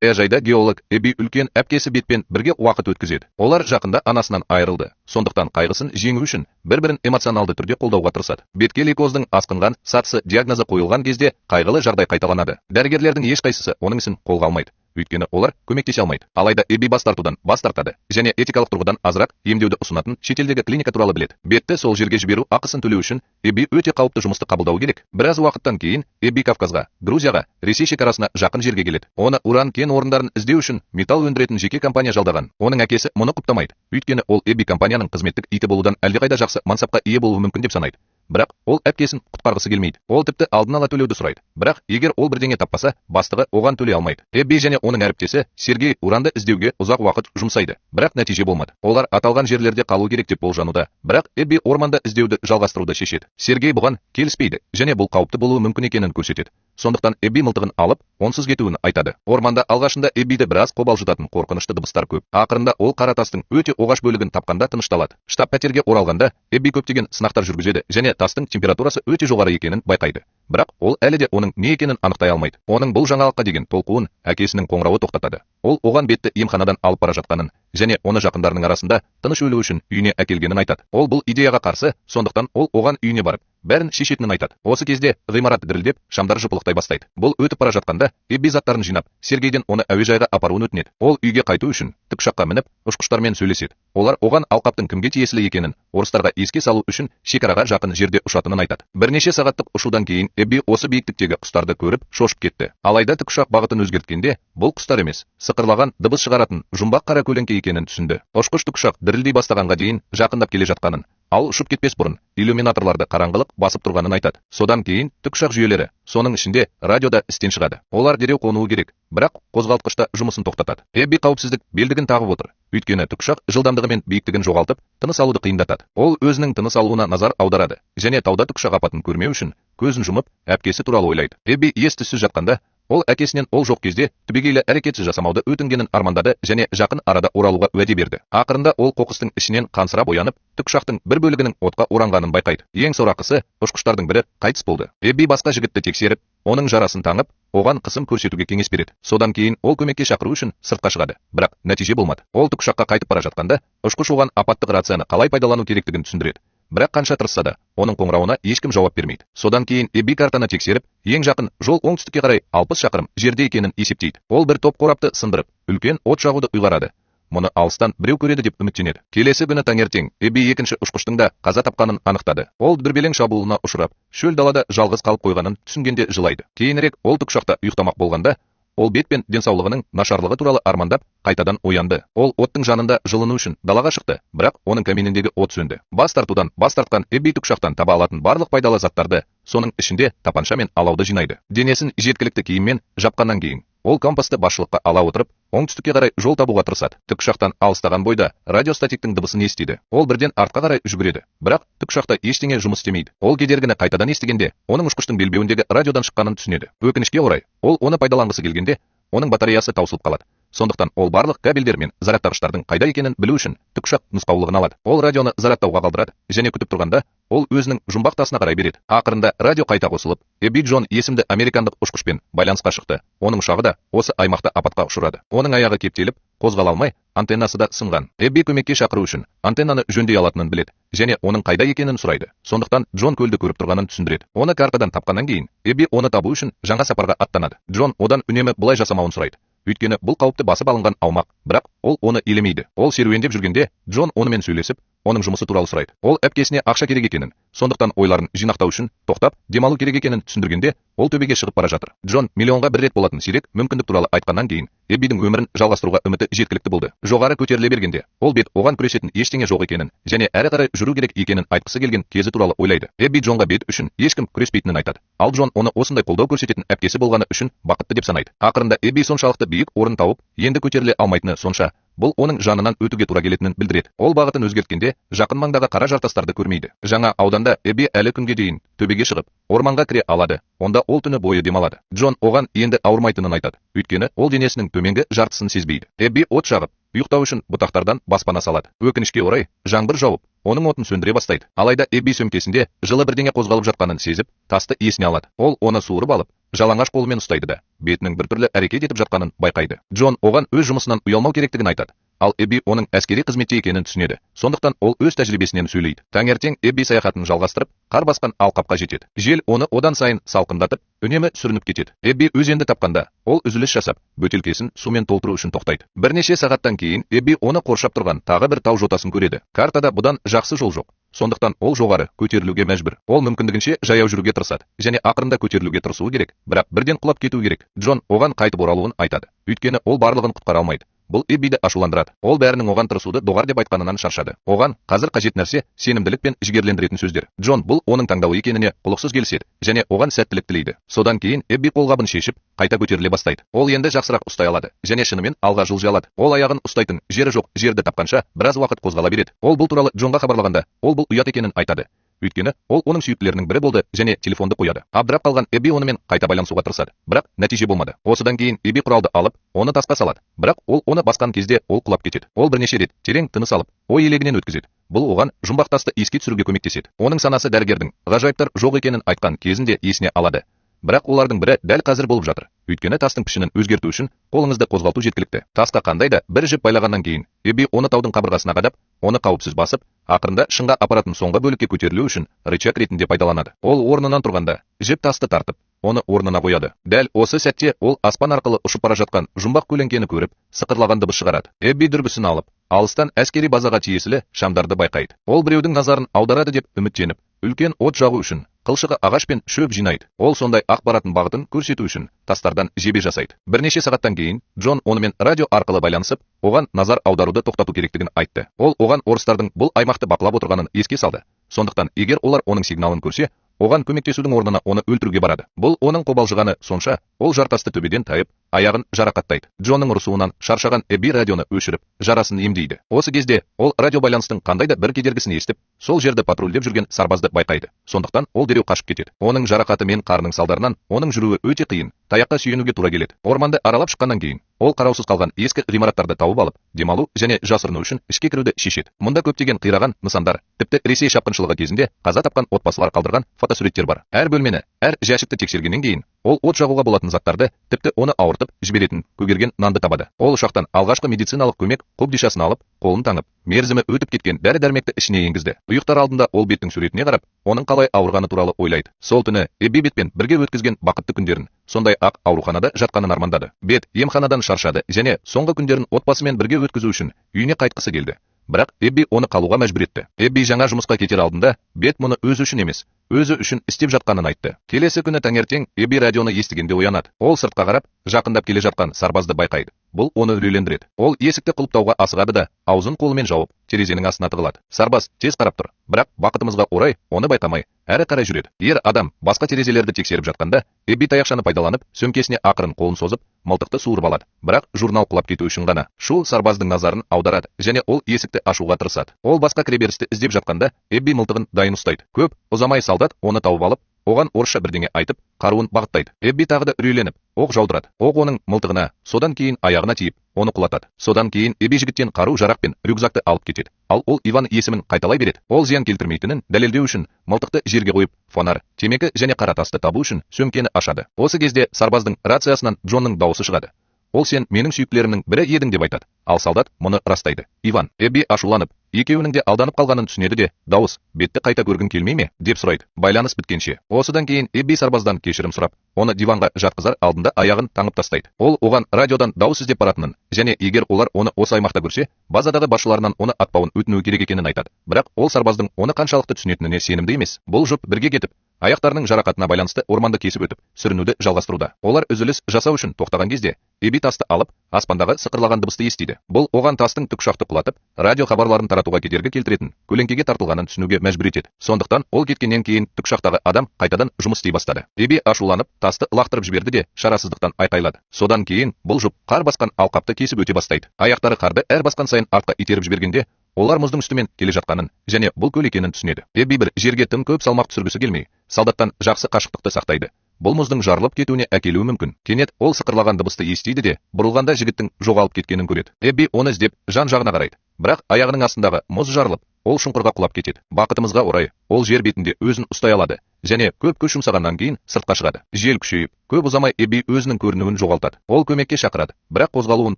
Саяжайда геолог Эбби үлкен әпкесі Бетпен бірге уақыт өткізеді. Олар жақында анасынан айырылды. Сондықтан қайғысын жеңу үшін бір-бірін эмоционалды түрде қолдауға тырысады. Бетке лейкоздың асқынған сатысы диагнозы қойылған кезде қайғылы жағдай қайталанады. Дәрігерлердің ешқайсысы оның ісін қолға алмайды. Өйткені олар көмектесе алмайды. Алайда Эбби бас тартудан бас тартады және этикалық тұрғыдан азырақ емдеуді ұсынатын шетелдегі клиника туралы біледі. Бетті сол жерге жіберу ақысын төлеу үшін Эбби өте қауіпті жұмысты қабылдауы керек. Біраз уақыттан кейін Эбби Кавказға, Грузияға, Ресей шекарасына жақын жерге келеді. Оны уран кен орындарын іздеу үшін металл өндіретін жеке компания жалдаған. Оның әкесі мұны құптамайды. Өйткені ол Эбби компанияның қызметтік иті болудан әлдеқайда жақсы мансапқа ие болуы мүмкін деп санайды. Бірақ ол әпкесін құтқарғысы келмейді. Ол тіпті алдын ала төлеуді сұрайды. Бірақ егер ол бірдеңе таппаса, бастығы оған төлей алмайды. Эбби және оның әріптесі Сергей уранды іздеуге ұзақ уақыт жұмсайды. Бірақ нәтиже болмады. Олар аталған жерлерде қалу керек деп болжануда. Бірақ Эбби орманда іздеуді жалғастыруды шешеді. Сергей бұған келіспейді және бұл қауіпті болуы мүмкін екенін көрсетеді. Сондықтан Эбби мылтығын алып, онсыз кетуін айтады. Орманда алғашында Эббиді біраз қобалжытатын қорқынышты дыбыстар көп. Ақырында ол қара тастың өте оғаш бөлігін тапқанда тынышталады. Штаб пәтерге оралғанда Эбби көптеген сынақтар жүргізеді және тастың температурасы өте жоғары екенін байқайды. Бірақ ол әлі де оның не екенін анықтай алмайды. Оның бұл жаңалыққа деген толқуын әкесінің қоңырауы тоқтатады. Ол оған Бетті емханадан алып бара жатқанын және оны жақындарының арасында тыныш өлу үшін үйіне әкелгенін айтады. Ол бұл идеяға қарсы, сондықтан ол оған үйіне барып, бәрін шешетінін айтады. Осы кезде ғимарат дірілдеп, шамдар жыпылықтай бастайды. Бұл өтіп бара жатқанда Эбби заттарын жинап, Сергейден оны әуежайға апаруын өтінеді. Ол үйге қайту үшін тікұшаққа мініп, ұшқыштармен сөйлеседі. Олар оған алқаптың кімге тиесілі екенін, орыстарға еске салу үшін шекараға жақын жерде ұшатынын айтады. Бірнеше сағаттық ұшудан кейін Эбби осы биіктіктегі құстарды көріп, шошып кетті. Алайда тікұшақ бағытын өзгерткенде, бұл құстар емес, сықырлаған дыбыс шығаратын жұмбақ қара көлеңке екенін түсінді. Ұшқыш тікұшақ дірілдей бастағанға дейін жақындап келе жатқанын, ал ұшып кетпес бұрын иллюминаторларды қараңғылық басып тұрғанын айтады. Содан кейін тікұшақ жүйелері, соның ішінде радиода істен шығады. Олар дереу қонуы керек, бірақ қозғалтқышта жұмысын тоқтатады. Эбби қауіпсіздік белдігін тағып отыр. Өйткені тікұшақ жылдамдығы мен биіктігін жоғалтып, тыныс алуды қиындатады. Ол өзінің тыныс алуына назар аударады және тауда тікұшақ апатын көрмеу үшін көзін жұмып, әпкесі туралы ойлайды. Эбби ес-түссіз жатқанда, ол әкесінен ол жоқ кезде түбегейлі әрекетсіз жасамауды өтінгенін армандады және жақын арада оралуға уәде берді. Ақырында ол қоқыстың ішінен қансырап оянып, тікұшақтың бір бөлігінің отқа оранғанын байқайды. Ең сорақысы, ұшқыштардың бірі қайтыс болды. Эбби басқа жігітті тексеріп, оның жарасын таңып, оған қысым көрсетуге кеңес береді. Содан кейін ол көмекке шақыру үшін сыртқа шығады, бірақ нәтиже болмады. Ол тікұшаққа қайтып бара жатқанда, ұшқыш оған апаттық рацияны қалай пайдалану керектігін түсіндіреді. Бірақ қанша тырысса да, оның қоңырауына ешкім жауап бермейді. Содан кейін Эбби картаны тексеріп, ең жақын жол оңтүстікке қарай 60 шақырым жерде екенін есептейді. Ол бір топ қорапты сындырып, үлкен от жағуды ұйғарады. Мұны алыстан біреу көреді деп үміттенеді. Келесі күні таңертең Эбби екінші ұшқыштың да қаза тапқанын анықтады. Ол дүрбелең шабуылына ұшырап, шөл далада жалғыз қалып қойғанын түсінгенде жылайды. Кейінірек ол тікұшақта ұйықтамақ болғанда, ол Бет пен денсаулығының нашарлығы туралы армандап, қайтадан оянды. Ол оттың жанында жылыну үшін далаға шықты, бірақ оның каминіндегі от сөнді. Бас тартудан бас тартқан Эбби тікұшақтан таба алатын барлық пайдалы заттарды, соның ішінде тапанша мен алауды жинайды. Денесін жеткілікті киіммен жапқаннан кейін, ол компасты басшылыққа ала отырып, оңтүстікке қарай жол табуға тырысады. Тікұшақтан алыстаған бойда радиостатиктің дыбысын естиді. Ол бірден артқа қарай жүгіреді, бірақ тікұшақта ештеңе жұмыс істемейді. Ол кедергіні қайтадан естігенде, оның ұшқыштың белбеуіндегі радиодан шыққанын түсінеді. Өкінішке орай, ол оны пайдаланғысы келгенде, оның батареясы таусылып қалады. Сондықтан ол барлық кабельдер мен зарядтағыштардың қайда екенін білу үшін тікұшақ нұсқаулығын алады. Ол радионы зарядтауға қалдырады және күтіп тұрғанда ол өзінің жұмбақ тасына қарай береді. Ақырында радио қайта қосылып, Эбби Джон есімді американдық ұшқышпен байланысқа шықты. Оның ұшағы да осы аймақта апатқа ұшырады. Оның аяғы кептеліп, қозғала алмай, антеннасы да сынған. Эбби көмекке шақыру үшін антеннаны жөндей алатынын біледі және оның қайда екенін сұрайды. Сондықтан Джон көлді көріп тұрғанын түсіндіреді. Оны картадан тапқаннан кейін Эбби оны табу үшін жаңа сапарға аттанады. Джон одан үнемі бұлай жасамауын сұрайды. Өйткені бұл қауіпті басып алынған аумақ, бірақ ол оны елемейді. Ол серуендеп жүргенде Джон онымен сөйлесіп, оның жұмысы туралы сұрайды. Ол әпкесіне ақша керек екенін, сондықтан ойларын жинақтау үшін тоқтап, демалу керек екенін түсіндіргенде, ол төбеге шығып бара жатыр. Джон миллионға бір рет болатын сирек мүмкіндік туралы айтқаннан кейін, Эббидің өмірін жалғастыруға үміті жеткілікті болды. Жоғары көтеріле бергенде, ол Бет оған күресетін ештеңе жоқ екенін және әрі қарай жүру керек екенін айтқысы келген кезі туралы ойлайды. Эбби Джонға Бет үшін ешкім күреспейтінін айтады. Ал Джон оны осындай қолдау көрсететін әпкесі болғаны үшін бақытты деп санайды. Ақырында Эбби соншалықты биік орын тауып, енді көтеріле алмайтыны сонша, бұл оның жанынан өтуге тура келетінін білдіреді. Ол бағытын өзгерткенде жақын маңдағы қара жартастарды көрмейді. Жаңа ауданда Эбби әлі күнге дейін төбеге шығып, орманға кіре алады. Онда ол түні бойы демалады. Джон оған енді ауырмайтынын айтады. Өйткені ол денесінің төменгі жартысын сезбейді. Эбби от жағып, Ұйықтау үшін бұтақтардан баспана салады. Өкінішке орай, жаңбыр жауып, оның отын сөндіре бастайды. Алайда Эбби сөмкесінде жылы бірдеңе қозғалып жатқанын сезіп, тасты есіне алады. Ол оны суырып алып, жалаңаш қолымен ұстайды да, бетінің біртүрлі әрекет етіп жатқанын байқайды. Джон оған өз жұмысынан ұялмау керектігін айтады. Ал Эбби оның әскери қызметте екенін түсінеді. Сондықтан ол өз тәжірибесінен сөйлейді. Таңертең Эбби саяхатын жалғастырып, қар басқан алқапқа жетеді. Жел оны одан сайын салқындатып, үнемі сүрініп кетеді. Эбби өзенді тапқанда, ол үзіліс жасап, бөтелкесін сумен толтыру үшін тоқтайды. Бірнеше сағаттан кейін Эбби оны қоршап тұрған тағы бір тау жотасын көреді. Картада бұдан жақсы жол жоқ. Сондықтан ол жоғары көтерілуге мәжбүр. Ол мүмкіндігінше жаяу жүруге тырысады және ақырында көтерілуге тырысуы керек, бірақ бірден құлап кетуі керек. Джон оған қайтып оралуын айтады. Өйткені ол барлығын құтқара алмайды. Бұл Эббиді ашуландырады. Ол бәрінің оған тырысуды доғар деп айтқанынан шаршады. Оған қазір қажет нәрсе сенімділік пен жігерлендіретін сөздер. Джон бұл оның таңдауы екеніне құлықсыз келіседі және оған сәттілік тілейді. Содан кейін Эбби қолғабын шешіп, қайта көтеріле бастайды. Ол енді жақсырақ ұстай алады және шынымен алға жылжи алады. Ол аяғын ұстайтын жері жоқ жерді тапқанша біраз уақыт қозғала береді. Ол бұл туралы Джонға хабарлағанда, ол бұл ұят екенін айтады. Өйткені ол оның сүйіктілерінің бірі болды және телефонды қояды. Абдырап қалған Эбби онымен қайта байланысуға тырысады, бірақ нәтиже болмады. Осыдан кейін Эбби құралды алып, оны тасқа салады. Бірақ ол оны басқан кезде ол құлап кетеді. Ол бірнеше рет терең тыныс алып, ой елегінен өткізеді. Бұл оған жұмбақ тасты еске түсіруге көмектеседі. Оның санасы дәрігердің ғажайыптар жоқ екенін айтқан кезінде есіне алады. Бірақ олардың бірі дәл қазір болып жатыр. Өйткені тастың пішінін өзгерту үшін қолыңызды қозғалту жеткілікті. Тасқа қандай да бір жіп байлағаннан кейін Эбби оны таудың қабырғасына қадап, оны қауіпсіз басып, ақырында шыңға апаратын соңғы бөлікке көтерілу үшін рычаг ретінде пайдаланады. Ол орнынан тұрғанда жіп тасты тартып, оны орнына қояды. Дәл осы сәтте ол аспан арқылы ұшып бара жатқан жұмбақ көлеңкені көріп, сықырлаған дыбыс шығарады. Эбби дүрбісін алып, алыстан әскери базаға тиесілі шамдарды байқайды. Ол біреудің назарын аударады деп үміттеніп, үлкен от жағу үшін қылшығы ағаш пен шөп жинайды. Ол сондай ақ баратын бағытын көрсету үшін тастардан жебе жасайды. Бірнеше сағаттан кейін Джон онымен радио арқылы байланысып, оған назар аударуды тоқтату керектігін айтты. Ол оған орыстардың бұл аймақты бақылап отырғанын еске салды. Сондықтан егер олар оның сигналын көрсе, оған көмектесудің орнына оны өлтіруге барады. Бұл оның қобалжығаны сонша, ол жартасты төбеден тайып, аяғын жарақаттайды. Джонның ұрысуынан шаршаған Эбби радионы өшіріп, жарасын емдейді. Осы кезде ол радио байланыстың қандай да бір кедергісін естіп, сол жерді патрульдеп жүрген сарбазды байқайды. Сондықтан ол дереу қашып кетеді. Оның жарақаты мен қарының салдарынан оның жүруі өте қиын, таяққа сүйенуге тура келеді. Орманды аралап шыққаннан кейін ол қараусыз қалған ескі ғимараттарды тауып алып, демалу және жасырыну үшін ішке кіруді шешеді. Мұнда көптеген қираған нысандар, тіпті Ресей шапқыншылығы кезінде қаза тапқан отбасылар қалдырған фотосуреттер бар. Әр бөлмені, әр жәшікті тексергеннен кейін ол от жағуға болатын заттарды, тіпті оны ауыртып жіберетін көгерген нанды табады. Ол ұшақтан алғашқы медициналық көмек қобдишасын алып, қолын таңып, мерзімі өтіп кеткен дәрі-дәрмекті ішіне енгізді. Ұйықтар алдында ол беттің суретіне қарап, оның қалай ауырғаны туралы ойлайды. Сол түні Эбби бетпен бірге өткізген бақытты күндерін, сондай ақ ауруханада жатқанын армандады. Бет емханадан шаршады және соңғы күндерін отбасымен бірге өткізу үшін үйіне қайтқысы келді. Бірақ Эбби оны қалуға мәжбүр етті. Эбби жаңа жұмысқа кетер алдында Бет мұны өзі үшін емес, өзі үшін істеп жатқанын айтты. Келесі күні таңертең Эбби радионы естігенде оянады. Ол сыртқа қарап, жақындап келе жатқан сарбазды байқайды. Бұл оны үрейлендіреді. Ол есікті құлыптауға асығады да, аузын қолымен жауып, терезенің астына тығылады. Сарбаз тез қарап тұр, бірақ бақытымызға орай оны байқамай, әрі қарай жүреді. Ер адам басқа терезелерді тексеріп жатқанда, Эбби таяқшаны пайдаланып, сөмкесіне ақырын қолын созып, мылтықты суырып алады. Бірақ журнал құлап кету үшін ғана. Шу сарбаздың назарын аударады және ол есікті ашуға тырысады. Ол басқа кіреберісті іздеп жатқанда, Эбби мылтығын дайын ұстайды. Көп ұзамай солдат оны тауып алып, оған орысша бірдеңе айтып, қаруын бағыттайды. Эбби тағы да үрейленіп, оқ жаудырады. Оқ оның мылтығына, содан кейін аяғына тиіп, оны құлатады. Содан кейін Эбби жігіттен қару жарақ пен рюкзакты алып кетеді. Ал ол Иван есімін қайталай береді. Ол зиян келтірмейтінін дәлелдеу үшін мылтықты жерге қойып, фонар, темекі және қара тасты табу үшін сөмкені ашады. Осы кезде сарбаздың рациясынан Джонның дауысы шығады. Ол сен менің сүйіктілерімнің бірі едің деп айтады. Ал солдат мұны растайды. Иван, Эбби ашуланып, екеуінің де алданып қалғанын түсінеді де, дауыс, бетті қайта көргің келмей ме деп сұрайды. Байланыс біткенше. Осыдан кейін Эбби сарбаздан кешірім сұрап, оны диванға жатқызар алдында аяғын таңып тастайды. Ол оған радиодан дауыс іздеп баратынын және егер олар оны осы аймақта көрсе, базадағы басшыларынан оны атпауын өтінуі керек екенін айтады. Бірақ ол сарбаздың оны қаншалықты түсінетініне сенімді емес. Бұл жұп бірге кетіп, аяқтарының жарақатына байланысты орманды кесіп өтіп, сүрінуді жалғастыруда. Олар үзіліс жасау үшін тоқтаған кезде, Эбби тасты алып, аспандағы сықырлаған дыбысты естиді. Бұл оған тастың тікұшақты құлатып, радио хабарларын таратуға кедергі келтіретін көлеңкеге тартылғанын түсінуге мәжбүр етеді. Сондықтан ол кеткеннен кейін тікұшақтағы адам қайтадан жұмыс істей бастады. Эбби ашуланып, тасты лақтырып жіберді де, шарасыздықтан айқайлады. Содан кейін бұл жұп қар басқан алқапты кесіп өте бастайды. Аяқтары қарды әр басқан сайын артқа итеріп жібергенде, олар мұздың үстімен келе жатқанын және бұл көл екенін түсінеді. Эбби бір жерге тым көп салмақ түсіргісі келмей, солдаттан жақсы қашықтықты сақтайды. Бұл мұздың жарылып кетуіне әкелуі мүмкін. Кенет ол сықырлаған дыбысты естиді де, бұрылғанда жігіттің жоғалып кеткенін көреді. Эбби оны іздеп жан жағына қарайды. Бірақ аяғының астындағы мұз жарылып, ол шұңқырға құлап кетеді. Бақытымызға орай, ол жер бетінде өзін ұстай алады және көп күш жұмсағаннан кейін сыртқа шығады. Жел күшейіп, көп ұзамай Эбби өзінің көрінуін жоғалтады. Ол көмекке шақырады, бірақ қозғалуын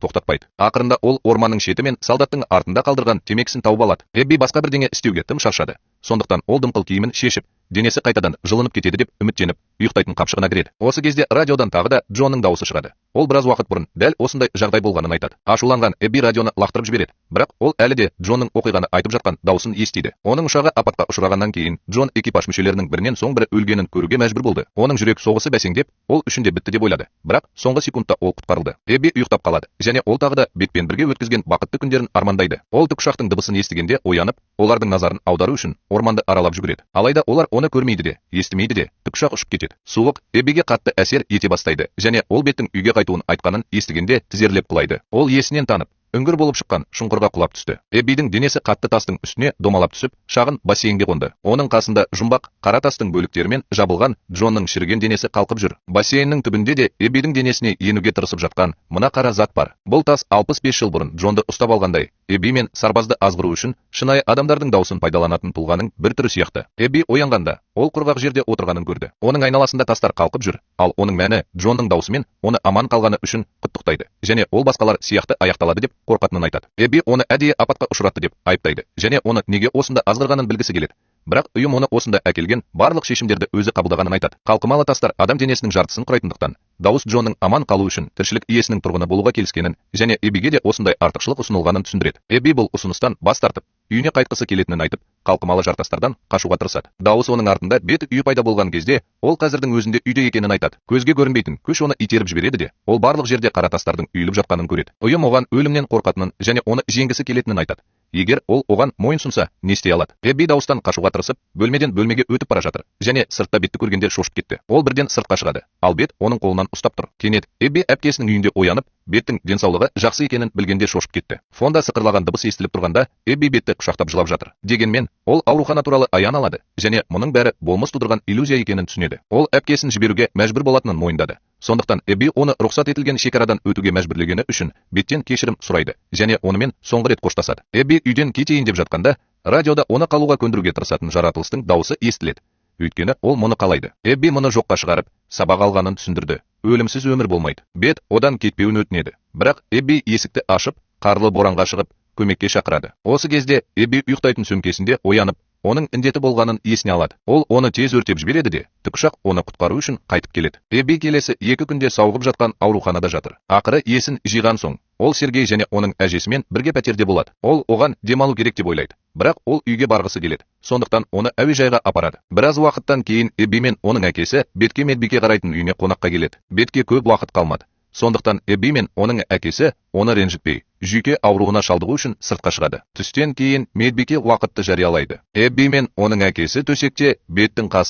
тоқтатпайды. Ақырында ол орманның шеті мен солдаттың артында қалдырған темекісін тауып алады. Эбби басқа бірдеңе істеуге тым шаршады. Сондықтан ол дымқыл киімін шешіп, денесі қайтадан жылынып кетеді деп үміттеніп, ұйықтайтын қапшығына кіреді. Осы кезде радиодан тағы да Джонның дауысы шығады. Ол біраз уақыт бұрын дәл осындай жағдай болғанын айтады. Ашуланған Эбби радионы лақтырып жібереді. Бірақ ол әлі де Джонның оқиғаны айтып жатқан дауысын естиді. Оның ұшағы апатқа ұшырағаннан кейін Джон экипаж мүшелерінің бірінен соң бірі өлгенін көруге мәжбүр болды. Оның жүрек соғысы бәсеңдеп, ол үшін де бітті деп ойлады. Бірақ соңғы секундта ол құтқарылды. Эбби ұйықтап қалады және ол тағы да Бетпен бірге өткізген бақытты күндерін армандайды. Ол тікұшақтың дыбысын естігенде оянып, олардың назарын аудару үшін орманды аралап жүгіреді. Алайда олар оны көрмейді де, естімейді де, тікұшақ ұшып кетеді. Суық Эббиге қатты әсер ете бастайды және ол Беттің үйге қайтуын айтқанын естігенде тізерлеп құлайды. Ол есінен танып, үңгір болып шыққан шұңқырға құлап түсті. Эббидің денесі қатты тастың үстіне домалап түсіп, шағын бассейнге қонды. Оның қасында жұмбақ қара тастың бөліктерімен жабылған Джонның шіріген денесі қалқып жүр. Бассейннің түбінде де Эббидің денесіне енуге тырысып жатқан мына қара зат бар. Бұл тас 65 жыл бұрын Джонды ұстап алғандай, Эбби мен сарбазды азғыру үшін шынайы адамдардың даусын пайдаланатын тұлғаның бір түрі сияқты. Эбби оянғанда, ол құрғақ жерде отырғанын көрді. Оның айналасында тастар қалқып жүр, ал оның мәні Джонның даусымен оны аман қалғаны үшін құттықтайды және ол басқалар сияқты аяқталады деп қорқатынын айтады. Эбби оны әдейі апатқа ұшыратты деп айыптайды және оны неге осында азғырғанын білгісі келеді. Бірақ ұйым оны осында әкелген барлық шешімдерді өзі қабылдағанын айтады. Қалқымалы тастар адам денесінің жартысын құрайтындықтан, дауыс Джонның аман қалу үшін тіршілік иесінің тұрғыны болуға келіскенін және Эббиге де осындай артықшылық ұсынылғанын түсіндіреді. Эбби бұл ұсыныстан бас тартып, үйіне қайтқысы келетінін айтып, қалқымалы жартастардан қашуға тырысады. Дауыс оның артында Бет үйі пайда болған кезде, ол қазірдің өзінде үйде екенін айтады. Көзге көрінбейтін күш оны итеріп жібереді де, ол барлық жерде қара тастардың үйіліп жатқанын көреді. Ұйым оған өлімнен қорқатынын және оны жеңгісі келетінін айтады. Егер ол оған мойын сұнса, не істей алады? Эбби дауыстан қашуға тырысып, бөлмеден бөлмеге өтіп бара жатыр және сыртта Бетті көргенде шошып кетті. Ол бірден сыртқа шығады, ал Бет оның қолынан ұстап тұр. Кенет Эбби әпкесінің үйінде оянып, Беттің денсаулығы жақсы екенін білгенде шошып кетті. Фонда сықырлаған дыбыс естіліп тұрғанда, Эбби Бетті құшақтап жылап жатыр. Дегенмен, ол аурухана туралы аян алады және мұның бәрі болмыс тудырған иллюзия екенін түсінеді. Ол әпкесін жіберуге мәжбүр болатынын мойындады. Сондықтан Эбби оны рұқсат етілген шекарадан өтуге мәжбүрлегені үшін Беттен кешірім сұрайды және онымен соңғы рет қоштасады. Эбби үйден кетейін деп жатқанда, радиода оны қалуға көндіруге тырысатын жаратылыстың дауысы естіледі. Өйткені ол мұны қалайды. Эбби мұны жоққа шығарып, сабақ алғанын түсіндірді. Өлімсіз өмір болмайды. Бет одан кетпеуін өтінеді. Бірақ Эбби есікті ашып, қарлы боранға шығып, көмекке шақырады. Осы кезде Эбби ұйықтайтын сөмкесінде оянып, оның індеті болғанын есіне алады. Ол оны тез өртеп жібереді де, тікұшақ оны құтқару үшін қайтып келеді. Эбби келесі 2 күнде сауығып жатқан ауруханада жатыр. Ақыры есін жиған соң, ол Сергей және оның әжесімен бірге пәтерде болады. Ол оған демалу керек деп ойлайды. Бірақ ол үйге барғысы келеді. Сондықтан оны әуежайға апарады. Біраз уақыттан кейін Эбби мен оның әкесі Бетке медбике қарайтын үйіне қонаққа келеді. Бетке көп уақыт қалмады. Сондықтан Эбби мен оның әкесі оны ренжітпей, жүйке ауруына шалдығу үшін сыртқа шығады. Түстен кейін медбике уақытты жариялайды. Эбби мен оның әкесі төсекте Беттің қасында